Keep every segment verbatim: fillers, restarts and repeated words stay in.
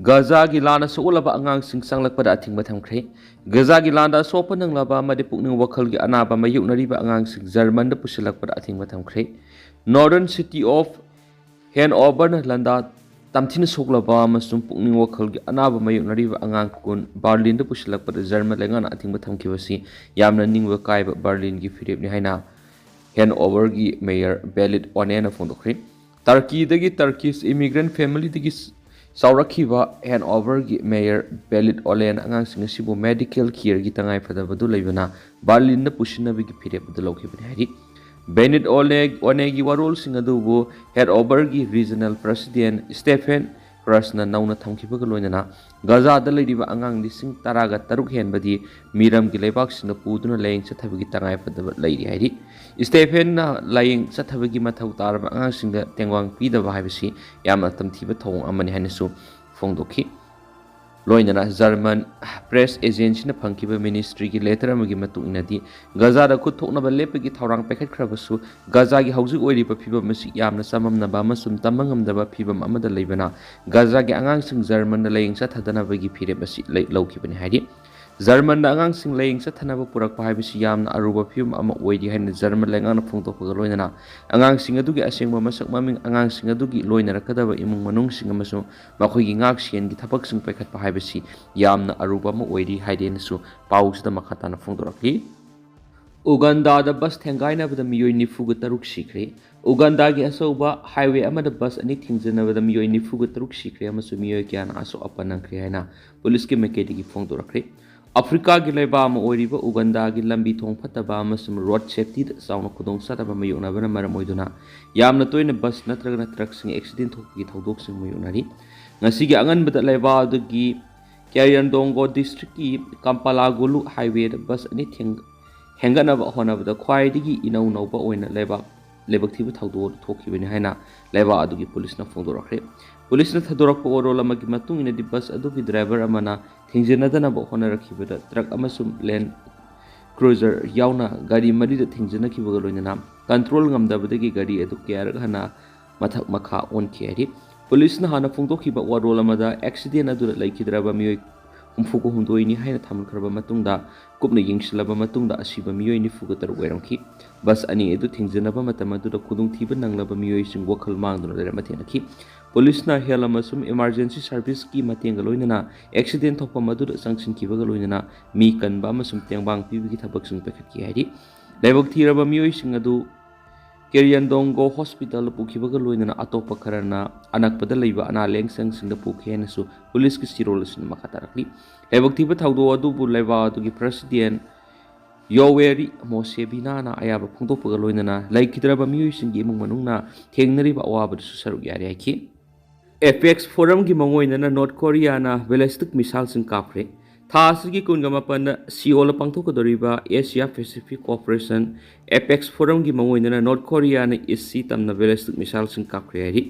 ꯒꯖꯥꯒꯤ ꯂꯥꯟꯅ ꯁꯣꯛꯍꯜꯂꯕ ꯑꯉꯥꯡꯁꯤꯡ ꯆꯪꯂꯛꯄꯗ ꯑꯊꯤꯡꯕ ꯊꯝꯈ꯭ꯔꯦ꯫ ꯒꯖꯥꯒꯤ ꯂꯥꯟꯗ ꯑꯁꯣꯛꯄ ꯅꯪꯂꯕ ꯑꯃꯗꯤ ꯄꯨꯛꯅꯤꯡ ꯋꯥꯈꯜꯒꯤ ꯑꯅꯥꯕ ꯃꯥꯌꯣꯛꯅꯔꯤꯕ ꯑꯉꯥꯡꯁꯤꯡ ꯖꯔꯃꯟꯗ ꯄꯨꯁꯤꯜꯂꯛꯄꯗ ꯑꯊꯤꯡꯕ ꯊꯝꯈ꯭ꯔꯦ꯫ Northern city of Hanover ꯅ ꯂꯥꯟꯗ ꯇꯝꯊꯤꯅ ꯁꯣꯛꯂꯕ ꯑꯃꯁꯨꯡ ꯄꯨꯛꯅꯤꯡ ꯋꯥꯈꯜꯒꯤ ꯑꯅꯥꯕ ꯃꯥꯌꯣꯛꯅꯔꯤꯕ ꯑꯉꯥꯡ ꯀꯨꯟ ꯕꯔꯂꯤꯟꯗ ꯄꯨꯁꯤꯜꯂꯛꯄꯗ ꯖꯔꯃꯟ ꯂꯩꯉꯥꯛꯅ ꯑꯊꯤꯡꯕ ꯊꯝꯈꯤꯕꯁꯤ ꯌꯥꯝꯅ ꯅꯤꯡꯕ ꯀꯥꯏꯕ ꯕꯔꯂꯤꯟꯒꯤ ꯐꯤꯔꯦꯞꯅꯤ ꯍꯥꯏꯅ ꯍꯦꯅꯣꯚꯔꯒꯤ ꯃꯦꯌꯔ ꯕꯦꯂꯤꯠ ꯑꯣꯅꯦꯅ ꯐꯣꯡꯗꯣꯛꯈ꯭ꯔꯦ꯫ ꯇꯔꯀꯤꯗꯒꯤ Turkish immigrant family ꯗꯒꯤ ꯆꯥꯎꯔꯛꯈꯤꯕ ꯍꯦꯅꯣꯚꯔꯒꯤ ꯃꯦꯌꯔ ꯕꯦꯂꯤꯠ ꯑꯣꯂꯦꯅ ꯑꯉꯥꯡꯁꯤꯡ ꯑꯁꯤꯕꯨ medical care ꯒꯤ ꯇꯉꯥꯏꯐꯗꯕꯗꯨ ꯂꯩꯕꯅ ꯕꯔꯂꯤꯟꯗ ꯄꯨꯁꯤꯟꯅꯕꯒꯤ ꯐꯤꯔꯦꯞ ꯑꯗꯨ ꯂꯧꯈꯤꯕꯅꯤ ꯍꯥꯏꯔꯤ꯫ ꯕꯦꯅꯤꯠ ꯑꯣꯂꯦ ꯑꯣꯅꯦꯒꯤ ꯋꯥꯔꯣꯜꯁꯤꯡ ꯑꯗꯨꯕꯨ ꯍꯦꯅꯣꯚꯔꯒꯤ regional president Stephen Kreutzꯅ ꯅꯧꯅ ꯊꯝꯈꯤꯕꯒ ꯂꯣꯏꯅꯅ ꯒꯖꯥꯗ ꯂꯩꯔꯤꯕ ꯑꯉꯥꯡ ꯂꯤꯁꯤꯡ ꯇꯔꯥꯒ ꯇꯔꯨꯛ ꯍꯦꯟꯕꯗꯤ ꯃꯤꯔꯝꯒꯤ ꯂꯩꯕꯥꯛꯁꯤꯡꯗ ꯄꯨꯗꯨꯅ ꯂꯥꯌꯦꯡ ꯆꯠꯊꯕꯒꯤ ꯇꯉꯥꯏꯐꯗꯕ ꯂꯩꯔꯤ ꯍꯥꯏꯔꯤ꯫ ꯁ꯭ꯇꯦꯐꯦꯟꯅ ꯂꯥꯌꯦꯡ ꯆꯠꯊꯕꯒꯤ ꯃꯊꯧ ꯇꯥꯔꯕ ꯑꯉꯥꯡꯁꯤꯡꯗ ꯇꯦꯡꯕꯥꯡ ꯄꯤꯗꯕ ꯍꯥꯏꯕꯁꯤ ꯌꯥꯝꯅ ꯇꯝꯊꯤꯕ ꯊꯧꯑꯣꯡ ꯑꯃꯅꯤ ꯍꯥꯏꯅꯁꯨ ꯐꯣꯡꯗꯣꯛꯈꯤ꯫ ꯂꯣꯏꯅꯅ ꯖꯔꯃꯟ press agency ꯅ ꯐꯪꯈꯤꯕ ministry ꯒꯤ letter ꯑꯃꯒꯤ ꯃꯇꯨꯡ ꯏꯟꯅꯗꯤ, ꯒꯖꯥꯗ ꯈꯨꯠ ꯊꯣꯛꯅꯕ ꯂꯦꯞꯄꯒꯤ ꯊꯧꯔꯥꯡ ꯄꯥꯏꯈꯠꯈ꯭ꯔꯕꯁꯨ, ꯒꯖꯥꯒꯤ ꯍꯧꯖꯤꯛ ꯑꯣꯏꯔꯤꯕ ꯐꯤꯚꯝ ꯑꯁꯤ ꯌꯥꯝꯅ ꯆꯃꯝꯅꯕ ꯑꯃꯁꯨꯡ ꯇꯝꯕ ꯉꯝꯗꯕ ꯐꯤꯚꯝ ꯑꯃꯗ ꯂꯩꯕꯅ, ꯒꯖꯥꯒꯤ ꯑꯉꯥꯡꯁꯤꯡ ꯖꯔꯃꯟꯗ ꯂꯥꯌꯦꯡ ꯆꯠꯊꯗꯅꯕꯒꯤ ꯐꯤꯔꯦꯞ ꯑꯁꯤ ꯂꯩ-, ꯂꯧꯈꯤꯕꯅꯤ ꯍꯥꯏꯔꯤ꯫ ꯖꯔꯃꯟꯗ ꯑꯉꯥꯡꯁꯤꯡ ꯂꯥꯌꯦꯡ ꯆꯠꯊꯅꯕ ꯄꯨꯔꯛꯄ ꯍꯥꯏꯕꯁꯤ ꯌꯥꯝꯅ ꯑꯔꯨꯕ ꯐꯤꯚꯝ ꯑꯃ ꯑꯣꯏꯔꯤ ꯍꯥꯏꯅ ꯖꯔꯃꯟ ꯂꯩꯉꯥꯛꯅ ꯐꯣꯡꯗꯣꯛꯄꯒ ꯂꯣꯏꯅꯅ, ꯑꯉꯥꯡꯁꯤꯡ ꯑꯗꯨꯒꯤ ꯑꯁꯦꯡꯕ ꯃꯁꯛ ꯃꯃꯤꯡ, ꯑꯉꯥꯡꯁꯤꯡ ꯑꯗꯨꯒꯤ ꯂꯣꯏꯅꯔꯛꯀꯗꯕ ꯏꯃꯨꯡ ꯃꯅꯨꯡꯁꯤꯡ ꯑꯃꯁꯨꯡ ꯃꯈꯣꯏꯒꯤ ꯉꯥꯛ ꯁꯦꯟꯒꯤ ꯊꯕꯛꯁꯤꯡ ꯄꯥꯏꯈꯠꯄ ꯍꯥꯏꯕꯁꯤ ꯌꯥꯝꯅ ꯑꯔꯨꯕ ꯑꯃ ꯑꯣꯏꯔꯤ ꯍꯥꯏꯗꯦꯅꯁꯨ ꯄꯥꯎꯁꯤꯗ ꯃꯈꯥ ꯇꯥꯅ ꯐꯣꯡꯗꯣꯔꯛꯂꯤ꯫ ꯎꯒꯥꯟꯗꯥꯗ ꯕꯁ ꯊꯦꯡꯒꯥꯏꯅꯕꯗ ꯃꯤꯑꯣꯏ ꯅꯤꯐꯨꯒ ꯇꯔꯨꯛ ꯁꯤꯈ꯭ꯔꯦ꯫ ꯎꯒꯥꯟꯗꯥꯒꯤ ꯑꯆꯧꯕ highway ꯑꯃꯗ ꯕꯁ ꯑꯅꯤ ꯊꯦꯡꯖꯤꯟꯅꯕꯗ ꯃꯤꯑꯣꯏ ꯅꯤꯐꯨꯒ ꯇꯔꯨꯛ ꯁꯤꯈ꯭ꯔꯦ ꯑꯃꯁꯨꯡ ꯃꯤꯑꯣꯏ ꯀꯌꯥꯅ ꯑꯁꯣꯛ ꯑꯄꯟ ꯅꯪꯈ꯭ꯔꯦ ꯍꯥꯏꯅ ꯄꯨꯂꯤꯁꯀꯤ ꯃꯥꯏꯀꯩꯗꯒꯤ ꯐꯣꯡꯗꯣꯔꯛꯈ꯭ꯔꯦ꯫ ꯑꯐ꯭ꯔꯤꯀꯥꯒꯤ ꯂꯩꯕꯥꯛ ꯑꯃ ꯑꯣꯏꯔꯤꯕ ꯎꯒꯥꯟꯗꯥꯒꯤ ꯂꯝꯕꯤ ꯊꯣꯡ ꯐꯠꯇꯕ ꯑꯃꯁꯨꯡ road safety ꯗ ꯆꯥꯎꯅ ꯈꯨꯗꯣꯡꯆꯥꯗꯕ ꯃꯥꯌꯣꯛꯅꯕꯅ ꯃꯔꯝ ꯑꯣꯏꯗꯨꯅ ꯌꯥꯝꯅ ꯇꯣꯏꯅ ꯕꯁ ꯅꯠꯇ꯭ꯔꯒꯅ ꯇ꯭ꯔꯛꯁꯤꯡ accident ꯊꯣꯛꯄꯒꯤ ꯊꯧꯗꯣꯛꯁꯤꯡ ꯃꯥꯌꯣꯛꯅꯔꯤ꯫ ꯉꯁꯤꯒꯤ ꯑꯉꯟꯕꯗ ꯂꯩꯕꯥꯛ ꯑꯗꯨꯒꯤ ꯀ꯭ꯌꯥꯔꯤꯌꯟꯗꯣꯡꯒꯣ district ꯀꯤ ꯀꯝꯄꯥꯂꯥꯒꯨꯂꯨ highway ꯗ ꯕꯁ ꯑꯅꯤ ꯊꯦꯡ-, ꯍꯦꯟꯒꯠꯅꯕ ꯍꯣꯠꯅꯕꯗ ꯈ꯭ꯋꯥꯏꯗꯒꯤ ꯏꯅꯧ ꯅꯧꯕ ꯑꯣꯏꯅ ꯂꯩꯕꯥꯛ, ꯂꯥꯏꯕꯛ ꯊꯤꯕ ꯊꯧꯗꯣꯛ ꯊꯣꯛꯈꯤꯕꯅꯤ ꯍꯥꯏꯅ ꯂꯩꯕꯥꯛ ꯑꯗꯨꯒꯤ ꯄꯨꯂꯤꯁꯅ ꯐꯣꯡꯗꯣꯔꯛꯈ꯭ꯔꯦ꯫ ꯄꯨꯂꯤꯁꯅ ꯊꯥꯗꯣꯔꯛꯄ ꯋꯥꯔꯣꯜ ꯑꯃꯒꯤ ꯃꯇꯨꯡ ꯏꯟꯅꯗꯤ, ꯕꯁ ꯑꯗꯨꯒꯤ ꯗ꯭ꯔꯥꯏꯚꯔ ꯑꯃꯅ ꯊꯦꯡꯖꯤꯟꯅꯗꯅꯕ ꯍꯣꯠꯅꯔꯛꯈꯤꯕꯗ ꯇ꯭ꯔꯛ ꯑꯃꯁꯨꯡ ꯂꯦꯟ ꯀ꯭ꯔꯨꯖꯔ ꯌꯥꯎꯅ ꯒꯥꯔꯤ ꯃꯔꯤꯗ ꯊꯦꯡꯖꯤꯟꯅꯈꯤꯕꯒ ꯂꯣꯏꯅꯅ ꯀꯟꯇ꯭ꯔꯣꯜ ꯉꯝꯗꯕꯗꯒꯤ ꯒꯥꯔꯤ ꯑꯗꯨ ꯀꯌꯥꯔꯛ ꯍꯟꯅ ꯃꯊꯛ ꯃꯈꯥ ꯑꯣꯟꯈꯤ ꯍꯥꯏꯔꯤ꯫ ꯄꯨꯂꯤꯁꯅ ꯍꯥꯟꯅ ꯐꯣꯡꯗꯣꯛꯈꯤꯕ ꯋꯥꯔꯣꯜ ꯑꯃꯗ ꯑꯦꯛꯁꯤꯗꯦꯟ ꯑꯗꯨꯗ ꯂꯩꯈꯤꯗ꯭ꯔꯕ ꯃꯤꯑꯣꯏ ꯍꯨꯝꯐꯨꯒ ꯍꯨꯝꯗꯣꯏꯅꯤ ꯍꯥꯏꯅ ꯊꯝꯈ꯭ꯔꯕ ꯃꯇꯨꯡꯗ, ꯀꯨꯞꯅ ꯌꯦꯡꯁꯤꯜꯂꯕ ꯃꯇꯨꯡꯗ ꯑꯁꯤꯕ ꯃꯤꯑꯣꯏ ꯅꯤꯐꯨꯒ ꯇꯔꯨꯛ ꯑꯣꯏꯔꯝꯈꯤ꯫ ꯕꯁ ꯑꯅꯤ ꯑꯗꯨ ꯊꯦꯡꯖꯤꯟꯅꯕ ꯃꯇꯝ ꯑꯗꯨꯗ ꯈꯨꯗꯣꯡꯊꯤꯕ ꯅꯪꯂꯕ ꯃꯤꯑꯣꯏꯁꯤꯡ ꯋꯥꯈꯜ ꯃꯥꯡꯗꯨꯅ ꯂꯩꯔꯝꯕ ꯊꯦꯡꯅꯈꯤ꯫ ꯄꯨꯂꯤꯁꯅ ꯍꯦꯜꯊ ꯑꯃꯁꯨꯡ ꯏꯃꯥꯔꯖꯦꯟꯁꯤ ꯁꯥꯔꯚꯤꯁꯀꯤ ꯃꯇꯦꯡꯒ ꯂꯣꯏꯅꯅ ꯑꯦꯛꯁꯤꯗꯦꯟ ꯊꯣꯛꯐꯝ ꯑꯗꯨꯗ ꯆꯪꯁꯤꯟꯈꯤꯕꯒ ꯂꯣꯏꯅꯅ ꯃꯤ ꯀꯟꯕ ꯑꯃꯁꯨꯡ ꯇꯦꯡꯕꯥꯡ ꯄꯤꯕꯒꯤ ꯊꯕꯛꯁꯤꯡ ꯄꯥꯏꯈꯠꯈꯤ ꯍꯥꯏꯔꯤ꯫ ꯂꯥꯏꯕꯛ ꯊꯤꯔꯕ ꯃꯤꯑꯣꯏꯁꯤꯡ ꯑꯗꯨ ꯀꯦꯔꯤꯌꯟꯗꯣꯡꯒꯣ ꯍꯣꯁꯄꯤꯇꯥꯜꯗ ꯄꯨꯈꯤꯕꯒ ꯂꯣꯏꯅꯅ ꯑꯇꯣꯞꯄ ꯈꯔꯅ ꯑꯅꯛꯄꯗ ꯂꯩꯕ ꯑꯅꯥ ꯂꯥꯌꯦꯡ ꯁꯪꯁꯤꯡꯗ ꯄꯨꯈꯤ ꯍꯥꯏꯅꯁꯨ ꯄꯨꯂꯤꯁꯀꯤ ꯆꯦꯔꯣꯜ ꯑꯁꯤꯅ ꯃꯈꯥ ꯇꯥꯔꯛꯂꯤ꯫ ꯂꯥꯏꯕꯛ ꯊꯤꯕ ꯊꯧꯗꯣꯛ ꯑꯗꯨꯕꯨ ꯂꯩꯕꯥꯛ ꯑꯗꯨꯒꯤ ꯄ꯭ꯔꯁꯤꯗꯦꯟ ꯌꯣꯋꯦꯔꯤ ꯃꯣꯁꯦꯕꯤꯅꯥꯅ ꯑꯌꯥꯕ ꯐꯣꯡꯗꯣꯛꯄꯒ ꯂꯣꯏꯅꯅ ꯂꯩꯈꯤꯗ꯭ꯔꯕ ꯃꯤꯑꯣꯏꯁꯤꯡꯒꯤ ꯏꯃꯨꯡ ꯃꯅꯨꯡꯅ ꯊꯦꯡꯅꯔꯤꯕ ꯑꯋꯥꯕꯗꯁꯨ ꯁꯔꯨꯛ ꯌꯥꯔꯤ ꯍꯥꯏꯈꯤ꯫ ꯑꯦꯄꯦꯛꯁ ꯐꯣꯔꯝꯒꯤ ꯃꯥꯡꯑꯣꯏꯅꯅ ꯅꯣꯔꯠ ꯀꯣꯔꯤꯌꯥꯅ ꯕꯦꯂꯤꯁꯇꯤꯛ ꯃꯤꯁꯥꯏꯜꯁꯤꯡ ꯀꯥꯞꯈ꯭ꯔꯦ꯫ ꯊꯥ ꯑꯁꯤꯒꯤ ꯀꯨꯟꯒ ꯃꯥꯄꯟꯗ ꯁꯤꯑꯣꯜꯗ ꯄꯥꯡꯊꯣꯛꯀꯗꯧꯔꯤꯕ ꯑꯦꯁꯤꯌꯥ ꯄꯦꯁꯤꯐꯤꯛ ꯀꯣꯑꯣꯄꯔꯦꯁꯟ ꯑꯦꯄꯦꯛꯁ ꯐꯣꯔꯝꯒꯤ ꯃꯥꯡꯑꯣꯏꯅꯅ ꯅꯣꯔꯠ ꯀꯣꯔꯤꯌꯥꯅ ꯏꯁꯁꯤ ꯇꯝꯅ ꯕꯦꯂꯤꯁꯇꯤꯛ ꯃꯤꯁꯥꯏꯜꯁꯤꯡ ꯀꯥꯞꯈ꯭ꯔꯦ ꯍꯥꯏꯔꯤ꯫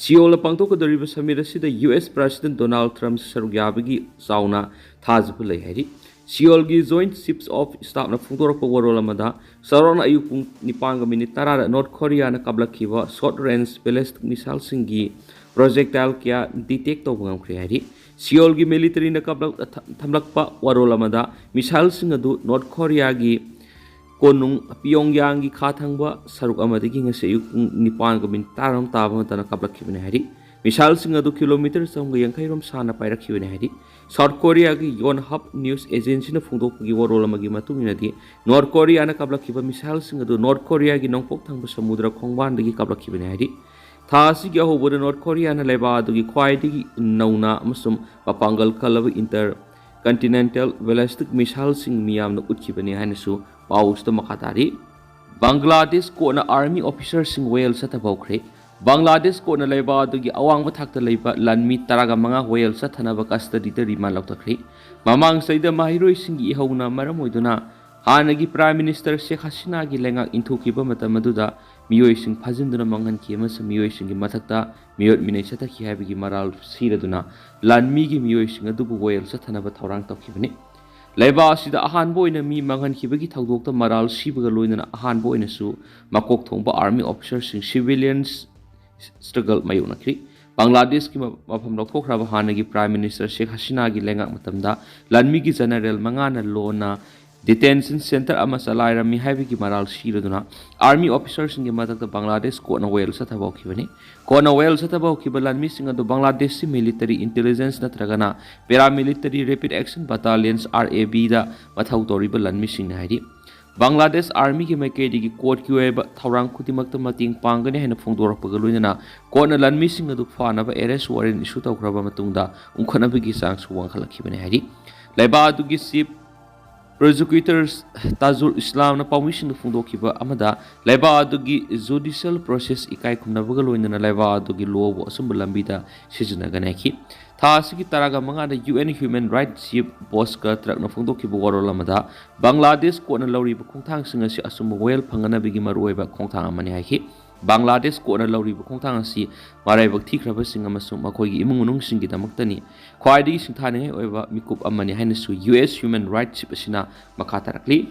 ꯁꯤꯑꯣꯜꯗ ꯄꯥꯡꯊꯣꯛꯀꯗꯧꯔꯤꯕ ꯁꯃꯤꯠ ꯑꯁꯤꯗ ꯌꯨ ꯑꯦꯁ ꯄ꯭ꯔꯁꯤꯗꯦꯟ ꯗꯣꯅꯥꯜꯗ ꯇ꯭ꯔꯝꯞ ꯁꯔꯨꯛ ꯌꯥꯕꯒꯤ ꯆꯥꯎꯅ ꯊꯥꯖꯕ ꯂꯩ ꯍꯥꯏꯔꯤ꯫ ꯁꯤꯑꯣꯜꯒꯤ ꯖꯣꯏꯟꯠ ꯆꯤꯐꯁ ꯑꯣꯐ ꯁ꯭ꯇꯥꯐꯅ ꯐꯣꯡꯗꯣꯔꯛꯄ ꯋꯥꯔꯣꯜ ꯑꯃꯗ, ꯆꯥꯎꯔꯥꯛꯅ ꯑꯌꯨꯛ ꯄꯨꯡ ꯅꯤꯄꯥꯟꯒ ꯃꯤꯅꯤꯠ ꯇꯔꯥꯗ north ꯀꯣꯔꯤꯌꯥꯅ ꯀꯥꯞꯂꯛꯈꯤꯕ short range ballistic ꯃꯤꯁꯥꯏꯜꯁꯤꯡꯒꯤ projectile ꯀꯌꯥ ꯗꯤꯇꯦꯛ ꯇꯧꯕ ꯉꯝꯈ꯭ꯔꯦ ꯍꯥꯏꯔꯤ꯫ ꯁꯤꯑꯣꯜꯒꯤ ꯃꯤꯂꯤꯇꯔꯤꯅ ꯀꯥꯞꯂꯛ-, ꯊꯝꯂꯛꯄ ꯋꯥꯔꯣꯜ ꯑꯃꯗ, ꯃꯤꯁꯥꯏꯜꯁꯤꯡ ꯑꯗꯨ ꯅꯣꯔꯠ ꯀꯣꯔꯤꯌꯥꯒꯤ ꯀꯣꯅꯨꯡ ꯄꯤꯌꯣꯡꯌꯥꯡꯒꯤ ꯈꯥ ꯊꯪꯕ ꯁꯔꯨꯛ ꯑꯃꯗꯒꯤ ꯉꯁꯤ ꯑꯌꯨꯛ ꯄꯨꯡ ꯅꯤꯄꯥꯟꯒ ꯃꯤꯅꯤꯠ ꯇꯔꯥꯔꯣꯝ ꯇꯥꯕ ꯃꯇꯝꯗ ꯀꯥꯞꯂꯛꯈꯤꯕꯅꯤ ꯍꯥꯏꯔꯤ꯫ ꯃꯤꯁꯥꯏꯜꯁꯤꯡ ꯑꯗꯨ ꯀꯤꯂꯣꯃꯤꯇꯔ ꯆꯍꯨꯝꯒ ꯌꯥꯡꯈꯩꯔꯣꯝ ꯁꯥꯡꯅ ꯄꯥꯏꯔꯛꯈꯤꯕꯅꯤ ꯍꯥꯏꯔꯤ꯫ ꯁꯥꯎꯠ ꯀꯣꯔꯤꯌꯥꯒꯤ ꯌꯣꯟꯍꯞ ꯅ꯭ꯌꯨꯁ ꯑꯦꯖꯦꯟꯁꯤꯅ ꯐꯣꯡꯗꯣꯛꯄꯒꯤ ꯋꯥꯔꯣꯜ ꯑꯃꯒꯤ ꯃꯇꯨꯡ ꯏꯟꯅꯗꯤ, ꯅꯣꯔꯠ ꯀꯣꯔꯤꯌꯥꯅ ꯀꯥꯞꯂꯛꯈꯤꯕ ꯃꯤꯁꯥꯏꯜꯁꯤꯡ ꯑꯗꯨ ꯅꯣꯔꯠ ꯀꯣꯔꯤꯌꯥꯒꯤ ꯅꯣꯡꯄꯣꯛ ꯊꯪꯕ ꯁꯃꯨꯗ꯭ꯔ ꯈꯣꯡꯕꯥꯟꯗꯒꯤ ꯀꯥꯞꯂꯛꯈꯤꯕꯅꯤ ꯍꯥꯏꯔꯤ꯫ ꯊꯥ ꯑꯁꯤꯒꯤ ꯑꯍꯧꯕꯗ ꯅꯣꯔꯠ ꯀꯣꯔꯤꯌꯥꯅ ꯂꯩꯕꯥꯛ ꯑꯗꯨꯒꯤ ꯈ꯭ꯋꯥꯏꯗꯒꯤ ꯅꯧꯅ ꯑꯃꯁꯨꯡ ꯃꯄꯥꯡꯒꯜ ꯀꯜꯂꯕ ꯏꯟꯇꯔ ꯀꯟꯇꯤꯅꯦꯟꯇꯦꯜ ꯕꯦꯂꯤꯁꯇꯤꯛ ꯃꯤꯁꯥꯏꯜꯁꯤꯡ ꯃꯤꯌꯥꯝꯅ ꯎꯠꯈꯤꯕꯅꯤ ꯍꯥꯏꯅꯁꯨ ꯄꯥꯎ ꯑꯁꯤꯗ ꯃꯈꯥ ꯇꯥꯔꯤ꯫ ꯕꯪꯒ꯭ꯂꯥꯗꯦꯁ ꯀꯣꯔꯠꯅ ꯑꯥꯔꯃꯤ ꯑꯣꯐꯤꯁꯥꯔꯁꯤꯡ ꯋꯥꯌꯦꯜ ꯆꯠꯊꯕ ꯍꯧꯈ꯭ꯔꯦ꯫ ꯕꯪꯒ꯭ꯂꯥꯗꯦꯁ ꯀꯣꯔꯠꯅ ꯂꯩꯕꯥꯛ ꯑꯗꯨꯒꯤ ꯑꯋꯥꯡꯕ ꯊꯥꯛꯇ ꯂꯩꯕ ꯂꯥꯟꯃꯤ ꯇꯔꯥꯒ ꯃꯉꯥ ꯋꯥꯌꯦꯜ ꯆꯠꯊꯅꯕ ꯀꯁꯇꯗꯤꯗ ꯔꯤꯃꯥꯟ ꯂꯧꯊꯈ꯭ꯔꯦ꯫ ꯃꯃꯥꯡ ꯆꯍꯤꯗ ꯃꯍꯩꯔꯣꯏꯁꯤꯡꯒꯤ ꯏꯍꯧꯅ ꯃꯔꯝ ꯑꯣꯏꯗꯨꯅ ꯍꯥꯟꯅꯒꯤ ꯄ꯭ꯔꯥꯏꯝ ꯃꯤꯅꯤꯁꯇꯔ ꯁꯦꯈ ꯍꯁꯤꯅꯥꯒꯤ ꯂꯩꯉꯥꯛ ꯏꯟꯊꯨꯈꯤꯕ ꯃꯇꯝ ꯑꯗꯨꯗ ꯃꯤꯑꯣꯏꯁꯤꯡ ꯐꯥꯖꯤꯟꯗꯨꯅ ꯃꯥꯡꯍꯟꯈꯤ ꯑꯃꯁꯨꯡ ꯃꯤꯑꯣꯏꯁꯤꯡꯒꯤ ꯃꯊꯛꯇ ꯃꯤꯑꯣꯠ ꯃꯤꯅꯩ ꯆꯠꯊꯈꯤ ꯍꯥꯏꯕꯒꯤ ꯃꯔꯥꯜ ꯁꯤꯔꯗꯨꯅ ꯂꯥꯟꯃꯤꯒꯤ ꯃꯤꯑꯣꯏꯁꯤꯡ ꯑꯗꯨꯕꯨ ꯋꯥꯌꯦꯜ ꯆꯠꯊꯅꯕ ꯊꯧꯔꯥꯡ ꯇꯧꯈꯤꯕꯅꯤ꯫ ꯂꯩꯕꯥꯛ ꯑꯁꯤꯗ ꯑꯍꯥꯟꯕ ꯑꯣꯏꯅ ꯃꯤ ꯃꯥꯡꯍꯟꯈꯤꯕꯒꯤ ꯊꯧꯗꯣꯛꯇ ꯃꯔꯥꯜ ꯁꯤꯕꯒ ꯂꯣꯏꯅꯅ ꯑꯍꯥꯟꯕ ꯑꯣꯏꯅꯁꯨ ꯃꯀꯣꯛ ꯊꯣꯡꯕ army officerꯁꯤꯡ, civilian struggle ꯃꯥꯌꯣꯛꯅꯈꯤ꯫ ꯕꯪꯒ꯭ꯂꯥꯗꯦꯁꯀꯤ ꯃ-, ꯃꯐꯝ ꯂꯧꯊꯣꯛꯈ꯭ꯔꯕ ꯍꯥꯟꯅꯒꯤ Prime Minister ꯁꯦꯈ ꯍꯁꯤꯅꯥꯒꯤ ꯂꯩꯉꯥꯛ ꯃꯇꯝꯗ ꯂꯥꯟꯃꯤꯒꯤ general ꯃꯉꯥꯅ ꯂꯣꯟꯅ detention centre ꯑꯃ ꯆꯂꯥꯏꯔꯝꯃꯤ ꯍꯥꯏꯕꯒꯤ ꯃꯔꯥꯜ ꯁꯤꯔꯗꯨꯅ army officerꯁꯤꯡꯒꯤ ꯃꯊꯛꯇ ꯕꯪꯒ꯭ꯂꯥꯗꯦꯁ ꯀꯣꯔꯠꯅ ꯋꯥꯌꯦꯜ ꯆꯠꯊꯕ ꯍꯧꯈꯤꯕꯅꯤ꯫ ꯀꯣꯔꯠꯅ ꯋꯥꯌꯦꯜ ꯆꯠꯊꯕ ꯍꯧꯈꯤꯕ ꯂꯥꯟꯃꯤꯁꯤꯡ ꯑꯗꯨ ꯕꯪꯒ꯭ꯂꯥꯗꯦꯁꯀꯤ military intelligence ꯅꯠꯇ꯭ꯔꯒꯅ Paramilitary Rapid Action Battalions, RABꯗ ꯃꯊꯧ ꯇꯧꯔꯤꯕ ꯂꯥꯟꯃꯤꯁꯤꯡꯅꯤ ꯍꯥꯏꯔꯤ꯫ ꯕꯪꯒ꯭ꯂꯥꯗꯦꯁ armyꯒꯤ ꯃꯥꯏꯀꯩꯗꯒꯤ ꯀꯣꯔꯠꯀꯤ ꯑꯣꯏꯕ ꯊꯧꯔꯥꯡ ꯈꯨꯗꯤꯡꯃꯛꯇ ꯃꯇꯦꯡ ꯄꯥꯡꯒꯅꯤ ꯍꯥꯏꯅ ꯐꯣꯡꯗꯣꯔꯛꯄꯒ ꯂꯣꯏꯅꯅ ꯀꯣꯔꯠꯅ ꯂꯥꯟꯃꯤꯁꯤꯡ ꯑꯗꯨ ꯐꯥꯅꯕ arrest warrant issue ꯇꯧꯈ꯭ꯔꯕ ꯃꯇꯨꯡꯗ ꯎꯪꯈꯠꯅꯕꯒꯤ ꯆꯥꯡꯁꯨ ꯋꯥꯡꯈꯠꯂꯛꯈꯤꯕꯅꯤ ꯍꯥꯏꯔꯤ꯫ ꯂꯩꯕꯥꯛ ꯑꯗꯨꯒꯤ chief prosecutor ꯇꯥꯖꯨꯜ ꯏꯁꯂꯥꯝꯅ ꯄꯥꯎꯃꯤꯁꯤꯡꯗ ꯐꯣꯡꯗꯣꯛꯈꯤꯕ ꯑꯃꯗ ꯂꯩꯕꯥꯛ ꯑꯗꯨꯒꯤ judicial process ꯏꯀꯥꯏ ꯈꯨꯝꯅꯕꯒ ꯂꯣꯏꯅꯅ ꯂꯩꯕꯥꯛ ꯑꯗꯨꯒꯤ lawꯕꯨ ꯑꯆꯨꯝꯕ ꯂꯝꯕꯤꯗ ꯁꯤꯖꯤꯟꯅꯒꯅꯤ ꯍꯥꯏꯈꯤ꯫ ꯊꯥ ꯑꯁꯤꯒꯤ ꯇꯔꯥꯒ ꯃꯉꯥꯗ UN Human Rights Chief ꯚꯣꯁꯀꯔ ꯇ꯭ꯔꯛꯅ ꯐꯣꯡꯗꯣꯛꯈꯤꯕ ꯋꯥꯔꯣꯜ ꯑꯃꯗ ꯕꯪꯒ꯭ꯂꯥꯗꯦꯁ ꯀꯣꯔꯠꯅ ꯂꯧꯔꯤꯕ ꯈꯣꯡꯊꯥꯡꯁꯤꯡ ꯑꯁꯤ ꯑꯆꯨꯝꯕ ꯋꯥꯌꯦꯜ ꯐꯪꯅꯅꯕꯒꯤ ꯃꯔꯨꯑꯣꯏꯕ ꯈꯣꯡꯊꯥꯡ ꯑꯃꯅꯤ ꯍꯥꯏꯈꯤ꯫ ꯕꯪꯒ꯭ꯂꯥꯗꯦꯁ ꯀꯣꯔꯠꯅ ꯂꯧꯔꯤꯕ ꯈꯣꯡꯊꯥꯡ ꯑꯁꯤ ꯃꯔꯥꯏꯕꯛ ꯊꯤꯈ꯭ꯔꯕꯁꯤꯡ ꯑꯃꯁꯨꯡ ꯃꯈꯣꯏꯒꯤ ꯏꯃꯨꯡ ꯃꯅꯨꯡꯁꯤꯡꯒꯤꯗꯃꯛꯇꯅꯤ ꯈ꯭ꯋꯥꯏꯗꯒꯤ ꯁꯤꯡꯊꯥꯅꯤꯡꯉꯥꯏ ꯑꯣꯏꯕ ꯃꯤꯀꯨꯞ ꯑꯃꯅꯤ ꯍꯥꯏꯅꯁꯨ US Human Rights Chief ꯑꯁꯤꯅ ꯃꯈꯥ ꯇꯥꯔꯛꯂꯤ꯫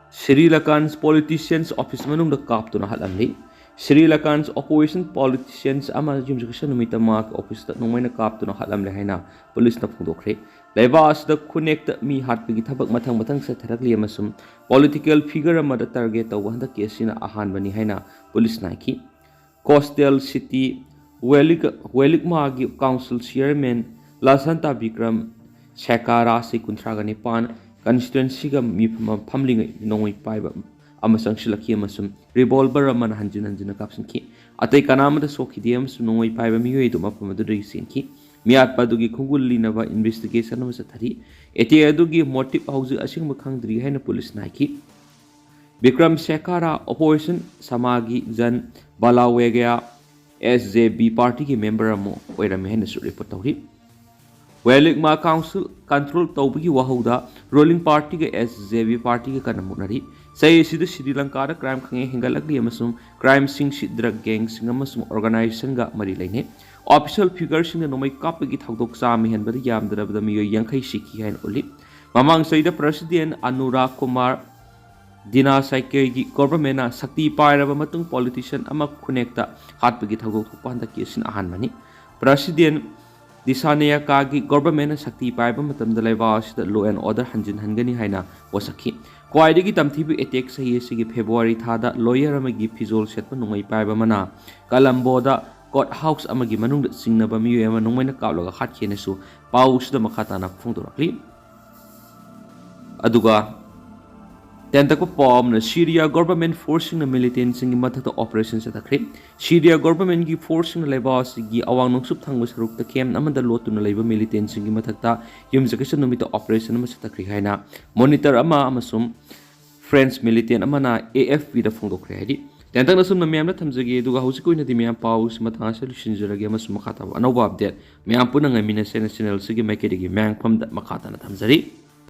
ꯁ꯭ꯔꯤ ꯂꯪꯀꯥꯟ politicians office ꯃꯅꯨꯡꯗ ꯀꯥꯞꯇꯨꯅ ꯍꯥꯠꯂꯝꯂꯤ꯫ ꯁ꯭ꯔꯤ ꯂꯪꯀꯥꯟ opposition politicians ꯑꯃ ꯌꯨꯝꯁꯀꯩꯁ ꯅꯨꯃꯤꯠꯇ ꯃꯍꯥꯛꯀꯤ officeꯇ ꯅꯣꯡꯃꯩꯅ ꯀꯥꯞꯇꯨꯅ ꯍꯥꯠꯂꯝꯂꯦ ꯍꯥꯏꯅ ꯄꯨꯂꯤꯁꯅ ꯐꯣꯡꯗꯣꯛꯈ꯭ꯔꯦ꯫ ꯂꯩꯕꯥꯛ ꯑꯁꯤꯗ ꯈꯨꯟꯅꯦꯛꯇ ꯃꯤ ꯍꯥꯠꯄꯒꯤ ꯊꯕꯛ ꯃꯊꯪ ꯃꯊꯪ ꯆꯠꯊꯔꯛꯂꯤ ꯑꯃꯁꯨꯡ political figure ꯑꯃꯗ target ꯇꯧꯕ ꯍꯟꯗꯛꯀꯤ ꯑꯁꯤꯅ ꯑꯍꯥꯟꯕꯅꯤ ꯍꯥꯏꯅ ꯄꯨꯂꯤꯁꯅ ꯍꯥꯏꯈꯤ꯫ Coastal city ꯋꯦꯂꯤꯛ-, ꯋꯦꯂꯤꯛꯃꯥꯒꯤ council chairman ꯂꯥꯁꯟꯇꯥ Bikram ꯁꯦꯀꯥꯔꯥ, ꯆꯍꯤ ꯀꯨꯟꯊ꯭ꯔꯥꯒ ꯅꯤꯄꯥꯟ, constituencyꯒ ꯃꯤꯐꯝ ꯑꯃ ꯐꯝꯂꯤꯉꯩ ꯅꯣꯡꯃꯩ ꯄꯥꯏꯕ ꯑꯃ ꯆꯪꯁꯤꯜꯂꯛꯈꯤ ꯑꯃꯁꯨꯡ revolver ꯑꯃꯅ ꯍꯟꯖꯤꯟ ꯍꯟꯖꯤꯟꯅ ꯀꯥꯞꯁꯤꯟꯈꯤ꯫ ꯑꯇꯩ ꯀꯅꯥ ꯑꯃꯠꯇ ꯁꯣꯛꯈꯤꯗꯦ ꯑꯃꯁꯨꯡ ꯅꯣꯡꯃꯩ ꯄꯥꯏꯕ ꯃꯤꯑꯣꯏ ꯑꯗꯨ ꯃꯐꯝ ꯑꯗꯨꯗꯒꯤ ꯆꯦꯟꯈꯤ꯫ ꯃꯤꯍꯥꯠꯄ ꯑꯗꯨꯒꯤ ꯈꯣꯡꯒꯨꯜ ꯂꯤꯅꯕ investigation ꯑꯃ ꯆꯠꯊꯔꯤ꯫ Attack ꯑꯗꯨꯒꯤ motive ꯍꯧꯖꯤꯛ ꯑꯁꯦꯡꯕ ꯈꯪꯗ꯭ꯔꯤ ꯍꯥꯏꯅ ꯄꯨꯂꯤꯁꯅ ꯍꯥꯏꯈꯤ꯫ ꯕꯤꯀ꯭ꯔꯝ ꯁꯦꯈꯥꯔꯥ opposition ꯁꯃꯥꯒꯤ ꯖꯟ ꯕꯂꯥꯋꯦꯒꯌꯥ, SJB partyꯒꯤ member ꯑꯃ ꯑꯣꯏꯔꯝꯃꯤ ꯍꯥꯏꯅꯁꯨ report ꯇꯧꯔꯤ꯫ ꯋꯦꯂꯤꯛꯃꯥ ꯀꯥꯎꯟꯁꯤꯜ ꯀꯟꯇ꯭ꯔꯣꯜ ꯇꯧꯕꯒꯤ ꯋꯥꯍꯧꯗ ꯔꯨꯂꯤꯡ ꯄꯥꯔꯇꯤꯒ ꯑꯦꯁ ꯖꯦ ꯕꯤ ꯄꯥꯔꯇꯤꯒ ꯀꯟꯅ ꯃꯨꯛꯅꯔꯤ꯫ ꯆꯍꯤ ꯑꯁꯤꯗ ꯁ꯭ꯔꯤ ꯂꯪꯀꯥꯗ ꯀ꯭ꯔꯥꯏꯝ ꯈꯪꯍꯦꯟ ꯍꯦꯟꯒꯠꯂꯛꯂꯤ ꯑꯃꯁꯨꯡ ꯀ꯭ꯔꯥꯏꯝꯁꯤꯡꯁꯤ ꯗ꯭ꯔꯒ ꯒꯦꯡꯁꯤꯡ ꯑꯃꯁꯨꯡ ꯑꯣꯔꯒꯅꯥꯏꯖꯦꯁꯟꯒ ꯃꯔꯤ ꯂꯩꯅꯩ꯫ ꯑꯣꯐꯤꯁꯤꯌꯦꯜ ꯐꯤꯒꯔꯁꯤꯡꯅ ꯅꯣꯡꯃꯩ ꯀꯥꯞꯄꯒꯤ ꯊꯧꯗꯣꯛ ꯆꯥꯝꯃ ꯍꯦꯟꯕꯗ ꯌꯥꯝꯗ꯭ꯔꯕꯗ ꯃꯤꯑꯣꯏ ꯌꯥꯡꯈꯩ ꯁꯤꯈꯤ ꯍꯥꯏꯅ ꯎꯠꯂꯤ꯫ ꯃꯃꯥꯡ ꯆꯍꯤꯗ ꯄ꯭ꯔꯁꯤꯗꯦꯟ ꯑꯅꯨꯔꯥꯒ ꯀꯨꯃꯥꯔ ꯗꯤꯅꯥ ꯁꯥꯏꯀꯦꯒꯤ ꯒꯣꯚꯔꯟꯃꯦꯟꯅ ꯁꯛꯇꯤ ꯄꯥꯏꯔꯕ ꯃꯇꯨꯡ ꯄꯣꯂꯤꯇꯤꯁꯤꯌꯟ ꯑꯃ ꯈꯨꯟꯅꯦꯛꯇ ꯍꯥꯠꯄꯒꯤ ꯊꯧꯗꯣꯛ ꯊꯣꯛꯄ ꯍꯟꯗꯛꯀꯤ ꯑꯁꯤꯅ ꯑꯍꯥꯟꯕꯅꯤ꯫ ꯄ꯭ꯔꯁꯤꯗꯦꯟ ꯗꯤꯁꯥꯅꯦꯌꯥꯀꯥꯒꯤ ꯒꯣꯚꯔꯟꯃꯦꯟꯅ ꯁꯛꯇꯤ ꯄꯥꯏꯕ ꯃꯇꯝꯗ ꯂꯩꯕꯥꯛ ꯑꯁꯤꯗ ꯂꯣ ꯑꯦꯟ ꯑꯣꯔꯗꯔ ꯍꯟꯖꯤꯟꯍꯟꯒꯅꯤ ꯍꯥꯏꯅ ꯋꯥꯁꯛꯈꯤ꯫ ꯈ꯭ꯋꯥꯏꯗꯒꯤ ꯇꯝꯊꯤꯕ ꯑꯦꯇꯦꯛ ꯆꯍꯤ ꯑꯁꯤꯒꯤ ꯐꯦꯕ꯭ꯔꯨꯋꯥꯔꯤ ꯊꯥꯗ ꯂꯣꯌꯔ ꯑꯃꯒꯤ ꯐꯤꯖꯣꯜ ꯁꯦꯠꯄ ꯅꯣꯡꯃꯩ ꯄꯥꯏꯕ ꯑꯃꯅ ꯀꯂꯝꯕꯣꯗ ꯀꯣꯔꯠ ꯍꯥꯎꯁ ꯑꯃꯒꯤ ꯃꯅꯨꯡꯗ ꯆꯤꯡꯅꯕ ꯃꯤꯑꯣꯏ ꯑꯃ ꯅꯣꯡꯃꯩꯅ ꯀꯥꯞꯂꯒ ꯍꯥꯠꯈꯤ ꯍꯥꯏꯅꯁꯨ ꯄꯥꯎꯁꯤꯗ ꯃꯈꯥ ꯇꯥꯅ ꯐꯣꯡꯗꯣꯔꯛꯂꯤ꯫ ꯑꯗꯨꯒ ꯇꯦꯟꯇꯛꯄ ꯄꯥꯎ ꯑꯃꯅ ꯁꯤꯔꯤꯌꯥ ꯒꯣꯚꯔꯟꯃꯦꯟ ꯐꯣꯔꯁꯁꯤꯡꯅ ꯃꯤꯂꯤꯇꯦꯟꯁꯤꯡꯒꯤ ꯃꯊꯛꯇ ꯑꯣꯄꯔꯦꯁꯟ ꯆꯠꯊꯈ꯭ꯔꯦ꯫ ꯁꯤꯔꯤꯌꯥ ꯒꯣꯚꯔꯟꯃꯦꯟꯒꯤ ꯐꯣꯔꯁꯁꯤꯡꯅ ꯂꯩꯕꯥꯛ ꯑꯁꯤꯒꯤ ꯑꯋꯥꯡ ꯅꯣꯡꯆꯨꯞ ꯊꯪꯕ ꯁꯔꯨꯛꯇ ꯀꯦꯝꯞ ꯑꯃꯗ ꯂꯣꯠꯇꯨꯅ ꯂꯩꯕ ꯃꯤꯂꯤꯇꯦꯟꯁꯤꯡꯒꯤ ꯃꯊꯛꯇ ꯌꯨꯝꯁꯀꯩꯁ ꯅꯨꯃꯤꯠꯇ ꯑꯣꯄꯔꯦꯁꯟ ꯑꯃ ꯆꯠꯊꯈ꯭ꯔꯦ ꯍꯥꯏꯅ ꯃꯣꯅꯤꯇꯔ ꯑꯃ ꯑꯃꯁꯨꯡ ꯐ꯭ꯔꯦꯟꯁ ꯃꯤꯂꯤꯇꯦꯟ ꯑꯃꯅ ꯑꯦ ꯑꯦꯐ ꯄꯤꯗ ꯐꯣꯡꯗꯣꯛꯈ꯭ꯔꯦ ꯍꯥꯏꯔꯤ꯫ ꯇꯦꯟꯇꯛꯅ ꯁꯨꯝꯅ ꯃꯌꯥꯝꯗ ꯊꯝꯖꯒꯦ, ꯑꯗꯨꯒ ꯍꯧꯖꯤꯛꯀꯤ ꯑꯣꯏꯅꯗꯤ ꯃꯌꯥꯝ ꯄꯥꯎꯁꯤ ꯃꯇꯥꯡ ꯑꯁꯤꯗ ꯂꯣꯏꯁꯤꯟꯖꯔꯒꯦ ꯑꯃꯁꯨꯡ ꯃꯈꯥ ꯇꯥꯕ ꯑꯅꯧꯕ ꯑꯞꯗꯦꯠ ꯃꯌꯥꯝ ꯄꯨꯟꯅ ꯉꯥꯏꯃꯤꯟꯅꯁꯦꯅ ꯆꯦꯅꯦꯜꯁꯤꯒꯤ ꯃꯥꯏꯀꯩꯗꯒꯤ ꯃꯌꯥꯝ ꯄꯨꯝꯅꯃꯛꯇ ꯃꯈꯥ ꯇꯥꯅ ꯊꯝꯖꯔꯤ꯫